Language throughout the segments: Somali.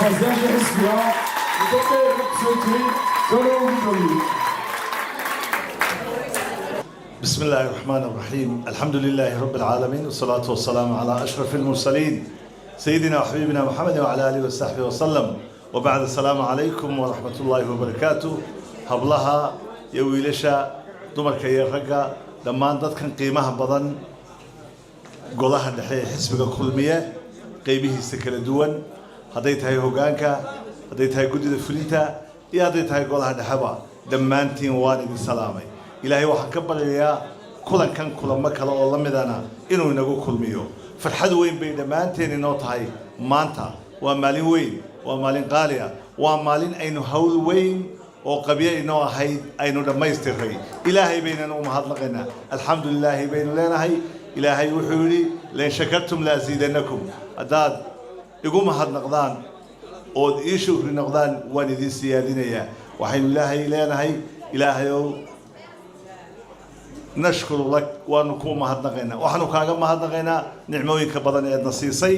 Aasaasyaasha xisbiga muddo dheer ku soo jiray. Soo dhawow, guddoomiye. بسم الله الرحمن الرحيم، الحمد لله رب العالمين، والصلاة والسلام على أشرف المرسلين، سيدنا وحبيبنا محمد وعلى آله وصحبه وسلم، وبعد، السلام عليكم ورحمة الله وبركاته. Hablaha iyo wiilasha, dumarka iyo ragga, dhammaan dadkan qiimaha badan, golaha dhexe ee xisbiga Kulmiye qeybihiisa kala duwan, hadday tahay hoggaanka, hadday tahay guddida fulinta iyo hadday tahay golaha dhexeba, dhammaantiin waan idin salaamay. Ilaahay waxaan ka baryayaa kulankan kulamo kale oo la midana inuu inagu kulmiyo. Farxad weyn bay dhammaanteen inoo tahay. Maanta waa maalin weyn, waa maalin qaali ah, waa maalin aynu hawl weyn oo qabyo inoo ahayd aynu dhammaystiray. Ilaahay baynan u mahadnaqaynaa. Alxamdu lilaahi baynu leenahay. Ilaahay wuxuu yidhi: "لئن شكرتم لأزيدنكم." Haddaad igu mahadnaqdaan ood ii shukri noqdaan, waan idin siyaadinayaa. Waxaynu Ilaahay leenahay: "Ilaahayow, نشكر لك." Waanu kuu mahadnaqaynaa, waxaanu kaaga mahadnaqaynaa nicmooyinka badan eedna siisay,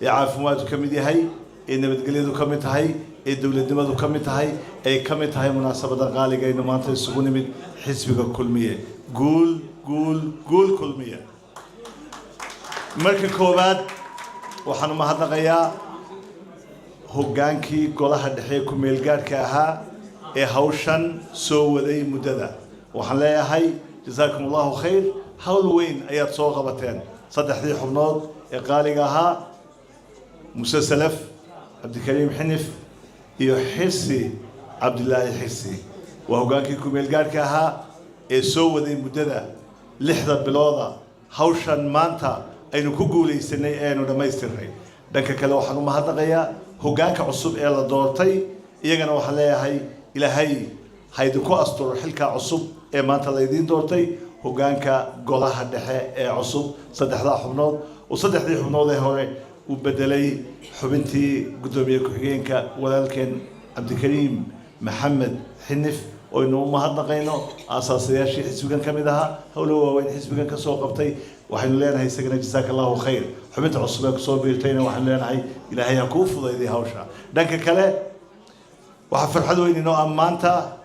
ee caafimaadku ka mid yahay, ee nabadgelyadu ka mid tahay, ee dowladnimadu ka mid tahay, ay ka mid tahay munaasabada qaaliga aynu maanta isugu nimid. Xisbiga Kulmiye guul, guul, guul Kulmiye! Marka koowaad waxaanu mahadnaqayaa hoggaankii golaha dhexe ee ku-meelgaadhka ahaa ee hawshan soo waday muddada. Waxaan leeyahay: جزاكم الله خير. Hawl weyn ayaad soo qabateen. Saddexdii xubnood ee qaaliga ahaa, Muse Salaf, Cabdikariim Xinif iyo Xirsi Cabdilaahi Xirsi, waa hoggaankii ku-meelgaadhka ahaa ee soo waday muddada 6da bilooda hawshan maanta aynu ku guulaysanay ee aynu dhammaystirnay. Dhanka kale waxaan u mahadnaqayaa hoggaanka cusub ee la doortay. Iyagana waxaan leeyahay: Ilaahay ha idinku asturo xilkaa cusub ee maanta laydiin doortay. Hoggaanka golaha dhexe ee cusub, saddexdaa xubnood oo saddexdii xubnood ee hore uu bedelay xubintii guddoomiye ku-xigeenka, walaalkeen Cabdikariim Maxamed Xinif, oo aynu u mahadnaqayno, aasaasayaashii xisbigan ka mid ahaa, howlo waaweyn xisbigan ka soo qabtay. Waxaynu leenahay isagana: جزاك الله خير. Xubinta cusub ee kusoo biirtayna waxaynu leenahay: Ilaahay ha kuu fudayday hawsha. Dhanka kale waxaa farxad weyn inoo ah maanta,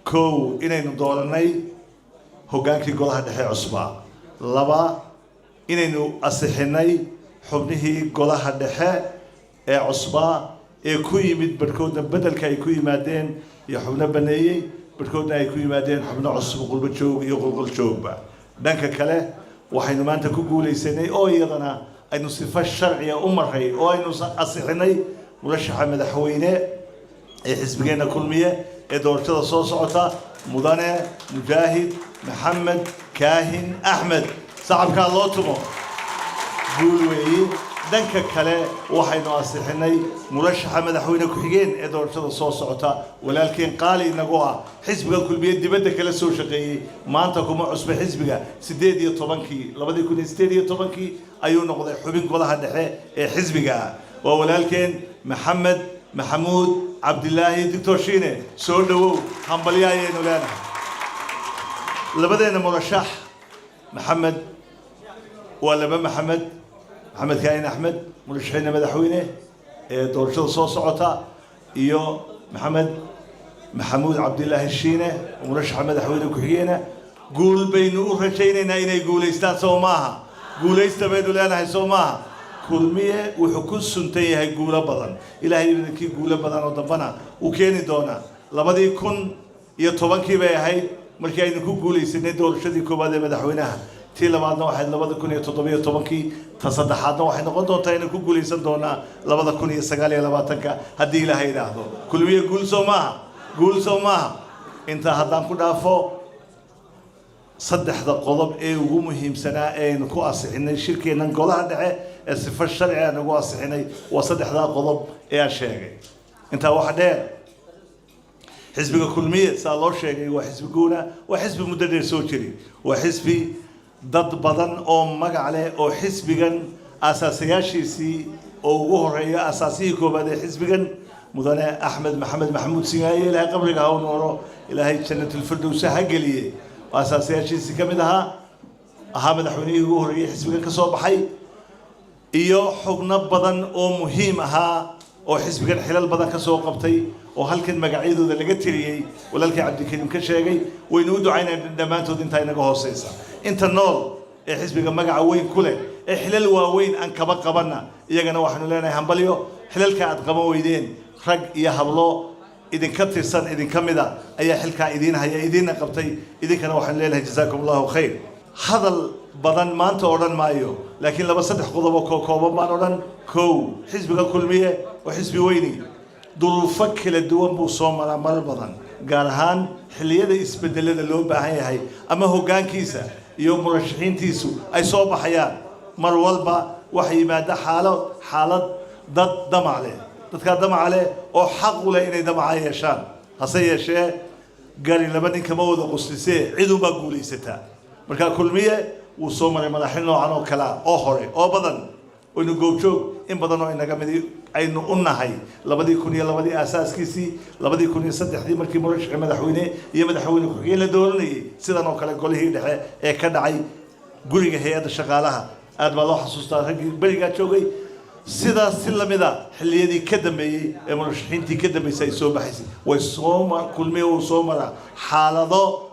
kow, inaynu dooranay hoggaankii golaha dhexe cusbaa; laba, inaynu asixinay xubnihii golaha dhexe ee cusbaa ee ku yimid, barhkoodna beddelka ay ku yimaadeen iyo xubno baneeyey, barhkoodna ay ku yimaadeen xubno cusub, qurbo joog iyo qolqol joogba. Dhanka kale waxaynu maanta ku guulaysanay oo iyadana aynu sifo sharciya u maray oo aynu asixinay murashaxa madaxweyne ee xisbigeenna Kulmiye ee doorashada soo socota, Mudane Mujaahid Maxamed Kaahin Axmed. Sacabkaa loo tumo, guul weeyi. Dhanka kale waxaynu asixinay murashaxa madaxweyne ku-xigeen ee doorashada soo socota, walaalkeen qaali inagu ah, xisbiga Kulmiye dibadda kala soo shaqeeyey, maanta kuma cusba xisbiga. 18-kii, 2018-kii ayuu noqday xubin golaha dhexe ee xisbiga ah. Waa walaalkeen Maxamed Maxamuud Cabdilaahi Doctor Shiine. Soo dhowow, hambalyo ayaynu leenahay. Labadeena murashax, Maxamed, waa laba Maxamed, Maxamed Kaahin Axmed, murashaxiina madaxweyne ee doorashada soo socota, iyo Maxamed Maxamuud Cabdilaahi Shiine oo murashaxa madaxweyne ku-xigeena. Guul baynu u rajaynaynaa inay guulaystaan, soo maaha? Guulaysta baynu leenahay, soo maaha? Kulmiye wuxuu ku suntan yahay guulo badan. Ilaahay idinkii guulo badan oo dambana uu keeni doonaa. 2010-kii bay ahayd markii aynu ku guulaysanay doorashadii koowaad ee madaxweynaha. Tii labaadna waxayd 2017-kii. Ta saddexaadna waxay noqon doontaa inaynu ku guulaysan doonaa 2029-ka, haddii Ilaahay idhaahdo. Kulmiye guul, soo maaha? Guul, soo maaha? Intaa haddaan ku dhaafo saddexda qodob ee ugu muhiimsanaa ee aynu ku asixinay shirkeennan golaha dhexe ee sifo sharci aan ugu asixinay, waa saddexdaa qodob ee aan sheegay. Intaa waxa dheer, xisbiga Kulmiye, saa loo sheegay, waa xisbi guuna, waa xisbi muddo dheer soo jiri, waa xisbi dad badan oo magac leh oo xisbigan aasaasayaashiisii oo ugu horeeya aasaasihii koowaad ee xisbigan, Mudane Axmed Maxamed Maxamuud Siingaaye, Ilaahay qabriga ha u nooro, Ilaahay Jannatulfirdowsa ha geliye, aasaasiyaashiisii ka mid ahaa, ahaa madaxweynihii ugu horreeyey xisbigan ka soo baxay, iyo xubno badan oo muhiim ahaa. Oo xisbigan xilal badan ka soo qabtay oo halkan magacyadooda laga tiriyey, walaalkii Cabdikariim ka sheegay, waynu u ducaynaa dhammaantood. Intaa inaga hooseysa, inta nool ee xisbiga magaca weyn ku leh ee xilal waaweyn aan kaba qabanna, iyagana waxaanu leenahay hambalyo. Xilalka aad qaban weydeen, rag iyo hablo idinka tirsan, idinka mida ayaa xilkaa idiin haya, idiinna qabtay. Idinkana waxaanu leenahay jazaakum Allahu khayr. Hadal badan maanta odhan maayo, laakiin laba saddex qodob oo kookooban baan odhan. Kow, xisbiga Kulmiye oo xisbi weyni duruufo kala duwan buu soo maraa marar badan, gaar ahaan xilliyada isbedelada loo baahan yahay ama hoggaankiisa iyo murashaxiintiisu ay soo baxayaan. Mar walba waxa yimaada xaalo, xaalad dad damac leh, dadkaa damaca leh oo xaq u leh inay damaca yeeshaan. Hase yeeshee, gari laba nin kama wada qoslisee, cidunbaa guulaysataa. Marka Kulmiye wuu soo maray madaxin noocan oo kalea oo hore oo badan oynu goobjoog in badan oo inaga midi aynu u nahay. 2002-dii aasaaskiisii, 2003-dii markii murashaxii madaxweyne iyo madaxweyne ku-xigeen la dooranayay, sidan oo kale golihii dhexe ee ka dhacay guriga hay-adda shaqaalaha aad baa loo xasuustaa raggii berigaa joogay. Sidaas si lamida xilliyadii ka dambeeyey ee murashaxiintii ka dambeysay ay soo baxaysay, way soo Kulmiye wuu soo maraa xaalado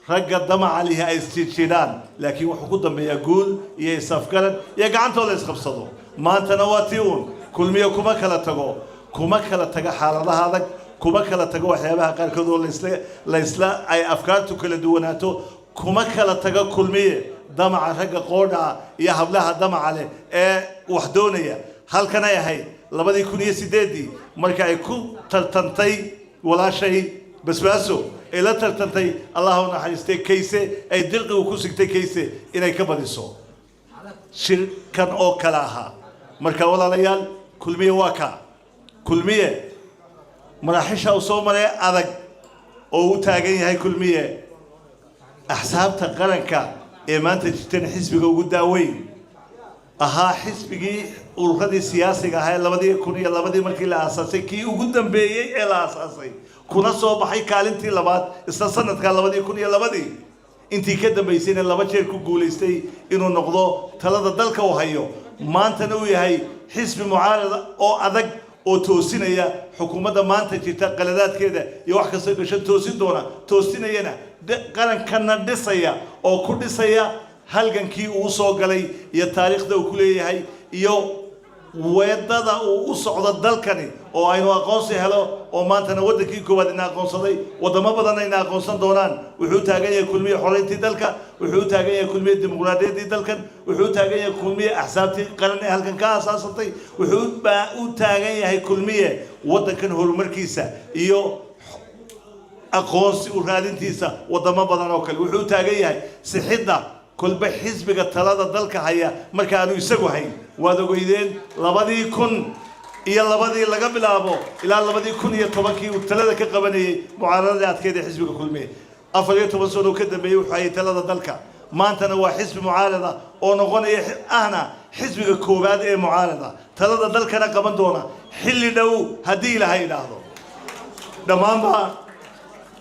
ragga damaca lihi ay isjiidjiidhaan, laakiin wuxuu ku dambeeyaa guul iyo isafgarad iyo gacantoo la isqabsado. Maantana waa tii uun. Kulmiye kuma kala tago, kuma kala tago xaaladaha adag, kuma kala tago waxyaabaha qaarkood oo laysla ay afkaartu kala duwanaato. Kuma kala tago Kulmiye damaca ragga qoodha iyo hablaha damaca leh ee wax doonaya. Halkanay ahayd 2008-dii marka ay ku tartantay walaashay Basbaaso, ay la tartantay, Allah u naxariistay, Kayse, ay dirqigu ku sigtay Kayse inay ka badiso, shirkan oo kale ahaa. Marka walaalayaal, Kulmiye waa kaa. Kulmiye maraaxisha uu soo maray adag oo u taagan yahay. Kulmiye axsaabta qaranka ee maanta jirtan xisbiga ugu daaweyn ahaa, xisbigii ururadii siyaasiga ahaa ee 2002-dii markii la aasaasay kii ugu dambeeyey ee la aasaasay, kuna soo baxay kaalintii labaad isla sanadka 2002-dii. Intii ka dambaysayna laba jeer ku guulaystay inuu noqdo talada dalka uu hayo, maantana uu yahay xisbi mucaarada oo adag oo toosinaya xukuumadda maanta jirta qaladaadkeeda iyo wax kastoo gasho toosin doona, toosinayana, qarankana dhisaya oo ku dhisaya halgankii uu soo galay iyo taariikhda uu ku leeyahay iyo weedada uu u socdo dalkani oo aynu aqoonsi helo, oo maantana waddankii koowaad ina aqoonsaday, waddamo badanna ina aqoonsan doonaan. Wuxuu u taagan yahay Kulmiye xoreyntii dalka, wuxuu u taagan yahay Kulmiye dimuqraadiyaddii dalkan, wuxuu u taagan yahay Kulmiye axsaabtii qaran ee halkan ka aasaasantay, wuxuu u taagan yahay Kulmiye waddankan horumarkiisa iyo aqoonsi u raadintiisa waddamo badan oo kale. Wuxuu u taagan yahay sixidda kolba xisbiga talada dalka haya marka aanu isagu hayn. Waad ogeydeen 2002-dii laga bilaabo ilaa 2010-kii uu talada ka qabanayay mucaaradadii adkeyd ee xisbiga Kulmiye. 14 sano ka dambeeyey wuxuu hayay talada dalka. Maantana waa xisbi mucaarada oo noqonaya ahna xisbiga koowaad ee mucaarada, talada dalkana qaban doona xilli dhow haddii Ilaahay idhaahdo. Dhammaanba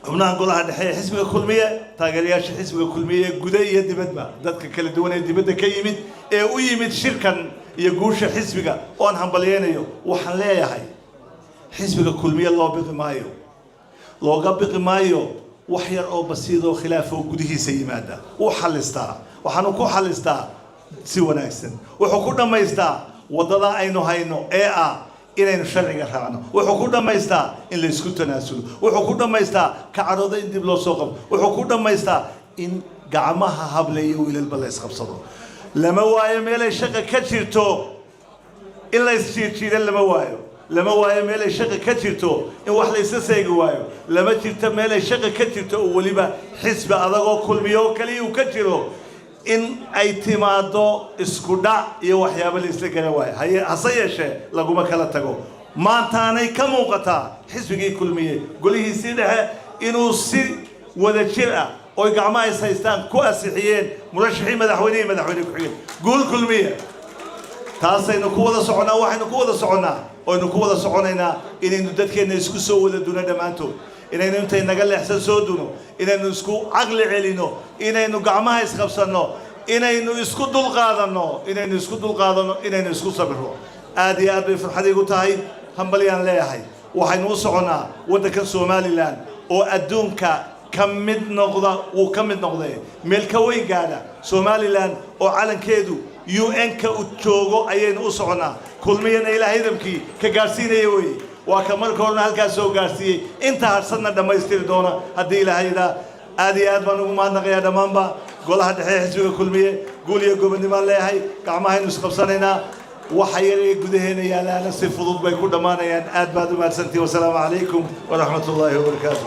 xubnaha golaha dhexe ee xisbiga Kulmiye, taageerayaasha xisbiga Kulmiye ee guda iyo dibadba, dadka kala duwan ee dibadda ka yimid ee u yimid shirkan iyo guusha xisbiga oo aan hambalyeynayo, waxaan leeyahay xisbiga Kulmiye loo biqi maayo, looga biqi maayo wax yar oo basiidoo khilaaf oo gudihiisa yimaada. Wuu xallistaa, waxaanu ku xallistaa si wanaagsan. Wuxuu ku dhammaystaa waddada aynu hayno ee ah inaynu sharciga raacno. Wuxuu ku dhammaystaa in la isku tanaasulo. Wuxuu ku dhammaystaa kacadhooda in dib loo soo qabto. Wuxuu ku dhammaystaa in gacmaha hable iyo wiilalba la isqabsado. Lama waayo meelay shaqa ka jirto in la isjiirjiida, lama waayo, lama waayo meelay shaqa ka jirto in wax la isla seegi waayo. Lama jirto meelay shaqa ka jirto oo weliba xisbi adagoo Kulmiyo oo kaliya uu ka jiro in ay timaado isku dhac iyo waxyaabo la isla garan waayo. Haye, hase yeeshee laguma kala tago. Maantaanay ka muuqataa xisbigii Kulmiye golihiisii dhexe inuu si wada jir ah oy gacmaha is haystaan ku ansixiyeen murashaxii madaxweyne iyo madaxweyne ku-xigeen. Guul Kulmiye! Taasaynu ku wada soconnaa. Waxaynu ku wada soconnaa oynu ku wada soconaynaa inaynu dadkeenna isku soo wada duno dhammaantood, inaynu intay naga leexsan soo duno, inaynu isku caqli celino, inaynu gacmaha isqabsanno, inaynu isku dulqaadanno, inaynu isku dulqaadanno, inaynu isku sabirno. Aad iyo aad bay farxad igu tahay. Hambalyaan leeyahay. Waxaynu u soconnaa waddanka Somaliland oo adduunka ka mid noqda, wuu ka mid noqdee meel ka weyn gaadha. Somaliland oo calankeedu UN-ka u joogo ayaynu u soconnaa. Kulmiyana Ilaah idamkii ka gaadhsiinaya weeye. Waa ka marka horena halkaas soo gaadhsiiyey, inta harsanna dhammaystiri doona haddii Ilaahay yidhaa. Aad iyo aad baan ugu mahadnaqayaa dhammaanba golaha dhexe ee xisbiga Kulmiye. Guul iyo gobonnimoan leeyahay. Gacmahaynu isqabsanaynaa, waxa yar ee gudaheena yaalaana si fudud bay ku dhammaanayaan. Aad baad u mahadsantihin. Wasalaamu calaykum waraxmat ullaahi wabarakaatu.